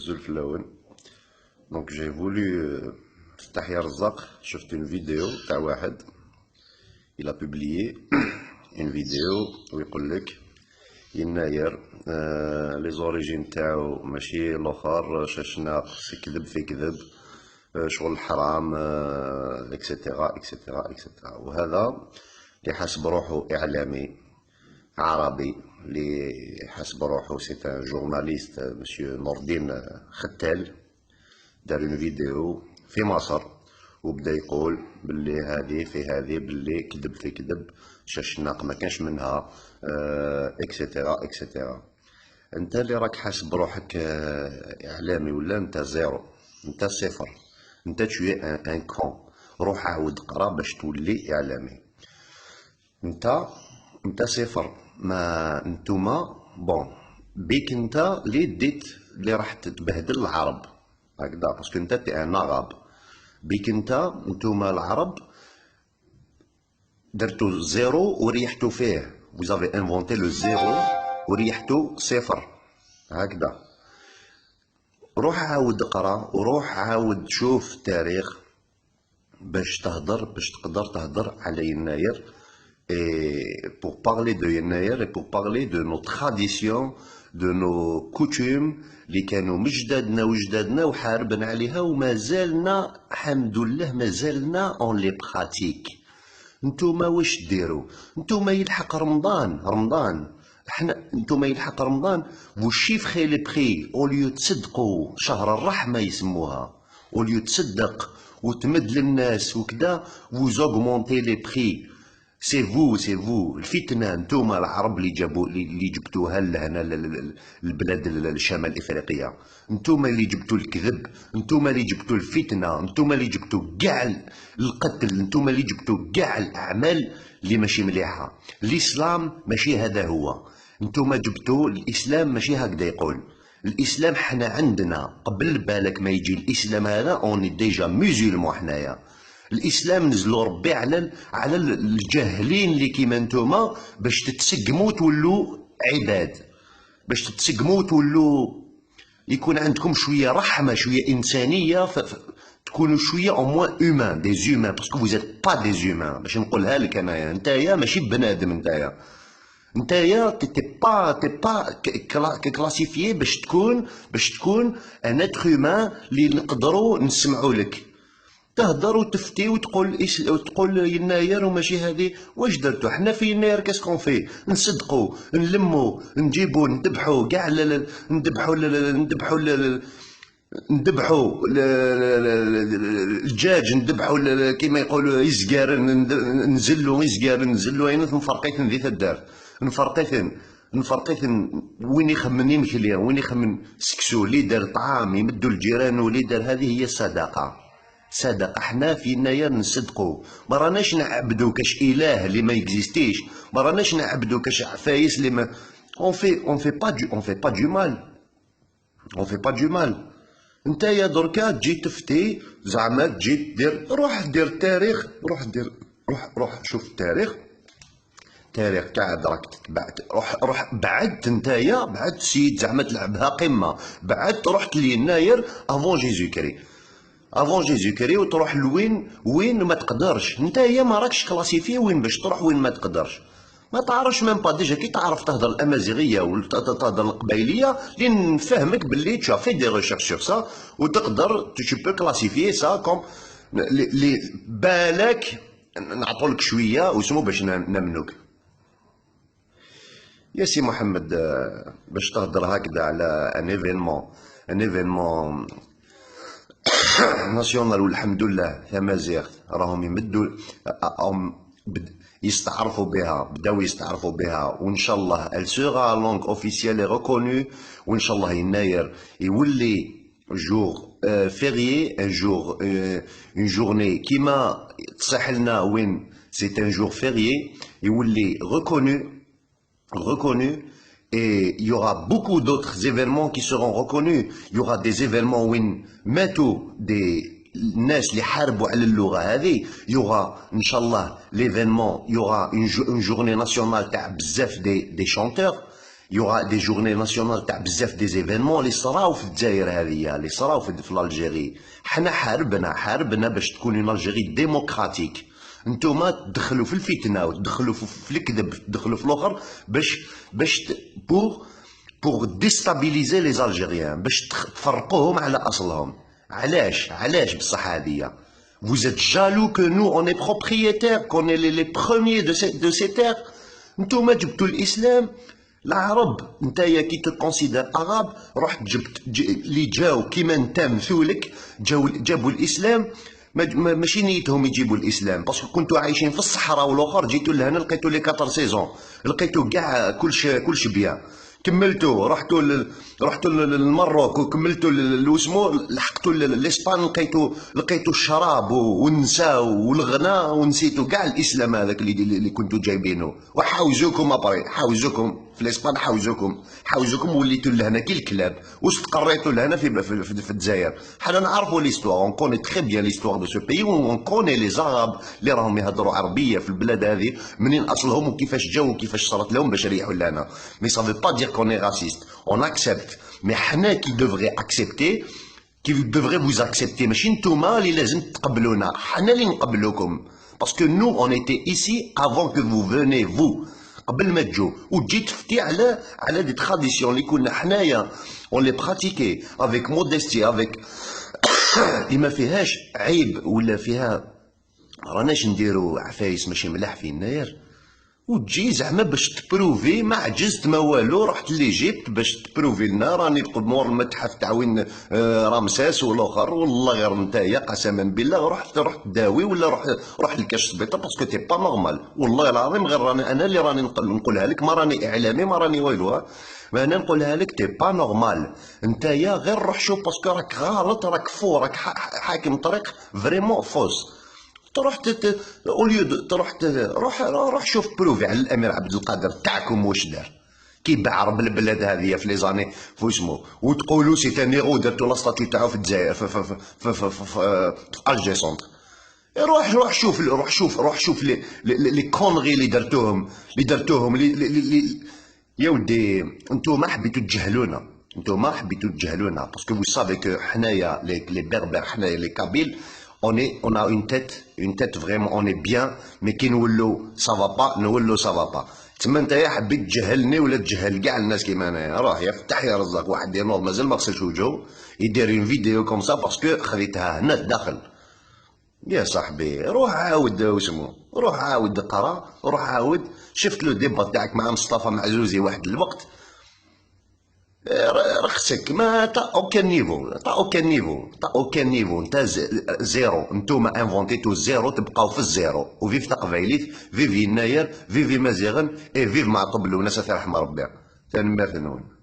Azul fellawen. Donc j'ai voulu تحيا رزاق. شفت une vidéo تاع واحد, il a publié une vidéo ويقول لك يناير les origines تاعو ماشي الاخر ششناق, كذب في كذب, شغل حرام, et cetera et cetera et cetera. وهذا اللي حاسب روحو اعلامي عربي, اللي حاسب روحو c'est un journaliste, monsieur نوردين ختال, دار une vidéo في مصر وبدا يقول باللي هذه في هذه, باللي كذب في كذب, ششناق ما كانش منها, et cetera et cetera. انت اللي راك حاسب روحك اعلامي ولا انت zéro, انت صفر, انت tu es un con. روح عاود قرا باش تولي اعلامي. انت صفر. ما انتوما bon بيك انت اللي ديت اللي راح تبهدل العرب هكذا, parce que انت t'es un Arabe. بيك انت, انتوما العرب درتو zéro وريحتو فيه. Vous avez inventé le zéro وريحتو صفر هكذا. روح عاود قرا وروح عاود شوف التاريخ باش تهدر, باش تقدر تهدر على يناير, et pour parler de يناير et pour parler de nos traditions, de nos coutumes اللي كانوا مجدادنا وجدادنا وحاربنا عليها وما زالنا الحمد لله ما زالنا on les pratique. نتوما واش ديروا؟ نتوما يلحق رمضان, رمضان احنا, نتوما يلحق رمضان vous chiffrez les prix au lieu تصدقوا, شهر الرحمه يسموها, au lieu تصدق وتمد للناس وكذا, vous augmentez les prix. C'est vous, c'est vous الفتنه. نتوما العرب اللي جابوا, اللي جبتوها لهنا البلاد الشمال افريقيا. نتوما اللي جبتوا الكذب, نتوما اللي جبتوا الفتنه, نتوما اللي جبتوا كاع القتل, نتوما اللي جبتوا كاع الاعمال اللي ماشي مليحه. الاسلام ماشي هذا هو. نتوما جبتوا الاسلام ماشي هكذا يقول الاسلام. حنا عندنا قبل بالك ما يجي الاسلام هذا, on est déjà musulmans حنايا. الاسلام نزلوا ربي على الجاهلين اللي كيما نتوما باش تتسقموا تولوا عباد, باش تتسقموا تولوا يكون عندكم شويه رحمه, شويه انسانيه, تكونوا شويه au moins humains, des humains, parce que vous êtes pas des humains. باش نقولها لك انايا, نتايا ماشي بنادم. نتايا t'es pas classifié باش تكون un être humain اللي نقدروا نسمعوا لك تهضر وتفتي وتقول وتقول يناير وماشي هذه. واش درتو؟ حنا في يناير qu'est-ce qu'on fait؟ نصدقوا, نلموا, نجيبوا, نذبحوا كاع, نذبحوا نذبحوا الدجاج, نذبحوا كيما يقولوا يزقار, نزلوا يزقار, نزلوا عين نفرقيتن ذي الدار, نفرقيتن وين يخمن يمكلي, وين يخمن سكسو, اللي دار طعام يمدوا الجيران واللي دار. هذه هي الصدقه, صدقه. حنا في يناير نصدقوا. ما راناش نعبدو كاش اله اللي ما يكزيستيش, ما راناش نعبدو كاش عفايس اللي ما on fait pas du mal, on fait pas du mal. انت يا دركا تجي تفتي, زعما تجي دير, روح دير التاريخ, روح دير, روح روح شوف التاريخ, تاريخ تاع راك تتبع. روح روح بعدت نتايا, بعدت سيد زعما تلعبها قمه, بعدت رحت ليناير avant Jésus-Christ, avant Jésus-Christ, وتروح لوين وين ما تقدرش. نتايا ما راكش classifié وين باش تروح وين ما تقدرش, ما تعرفش même pas déjà كي تعرف تهضر الامازيغيه ولا تهضر القبايليه اللي نفهمك باللي tu as fait des recherches sur ça وتقدر tu peux classifier ça comme les بالك نعطولك شويه واسمو باش نمنوك. يا سي محمد, باش تهضر هكذا على un événement national, والحمد لله تمازيغ راهم يمدوا, يستعرفوا بها, بداو يستعرفوا بها, وان شاء الله elle sera langue officielle et reconnue. وان شاء الله يناير يولي jour férié, un jour, une journée كيما تصح لنا وين c'est un jour férié, يولي reconnu et il y aura beaucoup d'autres événements qui seront reconnus. Il y aura des événements وين ماتوا des الناس اللي حاربوا على اللغه هذه. Il y aura ان شاء الله l'événement, il y aura une journée nationale تاع بزاف des chanteurs. Il y aura des journées nationales تاع بزاف des événements اللي صراو في الجزائر هذه، اللي صراو في l'Algérie. حنا حاربنا باش تكون une Algérie démocratique. نتوما تدخلوا في الفتنه وتدخلوا في الكذب، تدخلوا في الاخر باش pour déstabiliser les Algériens، باش تفرقوهم على اصلهم. علاش بصح هذه؟ Vous êtes jaloux que nous, on est propriétaires, qu'on est les premiers de ces terres. نتوما جبتوا الاسلام العرب. نتايا qui te considères arabe، رحت جبت اللي جاو كيما انت مثولك، جاو جابوا الاسلام. ماشي نيتهم يجيبوا الاسلام، parce que كنتوا عايشين في الصحراء والاخر، جيتوا لهنا لقيتوا les quatre saisons، لقيتوا كاع كلش bien. كملتوا رحتوا للمروك وكملتوا لوسمو، لحقتوا l'Espagne، لقيتوا الشراب والنساء والغناء ونسيتوا كاع الاسلام هذاك اللي كنتوا جايبينه. وحاوزوكم après، حاوزوكم في l'Espagne، حاوزوكم وليتوا لهنا كي الكلاب واستقريتوا لهنا في الجزائر. حنا نعرفوا l'histoire، on connaît très bien l'histoire de ce pays، on connaît les Arabes اللي راهم يهضروا عربيه في البلاد هذه، منين اصلهم وكيفاش جاو وكيفاش صارت لهم باش يريحوا لهنا. Mais ça veut pas dire qu'on est raciste، on accepte، mais حنا qui devrait accepter، qui devrait vous accepter. ماشي نتوما اللي لازم تقبلونا، حنا اللي نقبلوكم، parce que nous, on était ici avant que vous venez, vous. قبل ما تجو وتجي تفتي على des traditions اللي كنا حنايا on les pratiquait avec modestie، avec اللي ما فيهاش عيب ولا فيها راناش نديرو عفايس ماشي ملاح في يناير. وتجي زعما باش ت prouver، ما عجزت ما والو، رحت l'Égypte باش ت prouver لنا راني مور المتحف تاع وين رمساس والاخر. والله غير نتايا قسما بالله رحت داوي ولا روح لكاش سبيطار، parce que t'es pas normal. والله العظيم غير راني انا اللي راني نقولها لك، ما راني اعلامي ما راني والو، ما انا نقولها لك، t'es pas normal نتايا. غير روح شوف، parce que راك غلط، راك faux، راك حاكم طريق vraiment fausse. تروح au lieu تروح روح شوف prouver على الامير عبد القادر تاعكم واش دار كي باع رب البلاد هذه في les années فوسمو، وتقولوا c'est un héros، درتو la statue تاعو في الجزائر في Alger centre. روح شوف les conneries اللي درتوهم les يا ودي انتوما حبيتو تجهلونا، انتوما حبيتو تجهلونا، parce que vous savez que حنايا les Berbères، حنايا les Kabyles، on a une tête vraiment، on est bien، mais كي نولو ça va pas، نولو ça va pas. تما نتايا حبيت تجهلني ولا تجهل كاع الناس كيما انايا. روح يا فتح يا رزاق، واحد ينوض مازال ما غسلش وجهه يدير une vidéo comme ça، parce que خذيتها هنا الداخل. يا صاحبي روح عاود واسمو، روح عاود قرا، روح عاود. شفت le débat تاعك مع مصطفى معزوزي واحد الوقت، رخصك، ما t'as aucun niveau، t'as aucun niveau، t'as aucun niveau. انت zéro، انتوما inventيتو zéro، تبقاو في ال zéro. و viveتقبايليت، vive يناير، vive مازيغن، et vive معطوب الوناس رحمه ربي. تنمرت نون.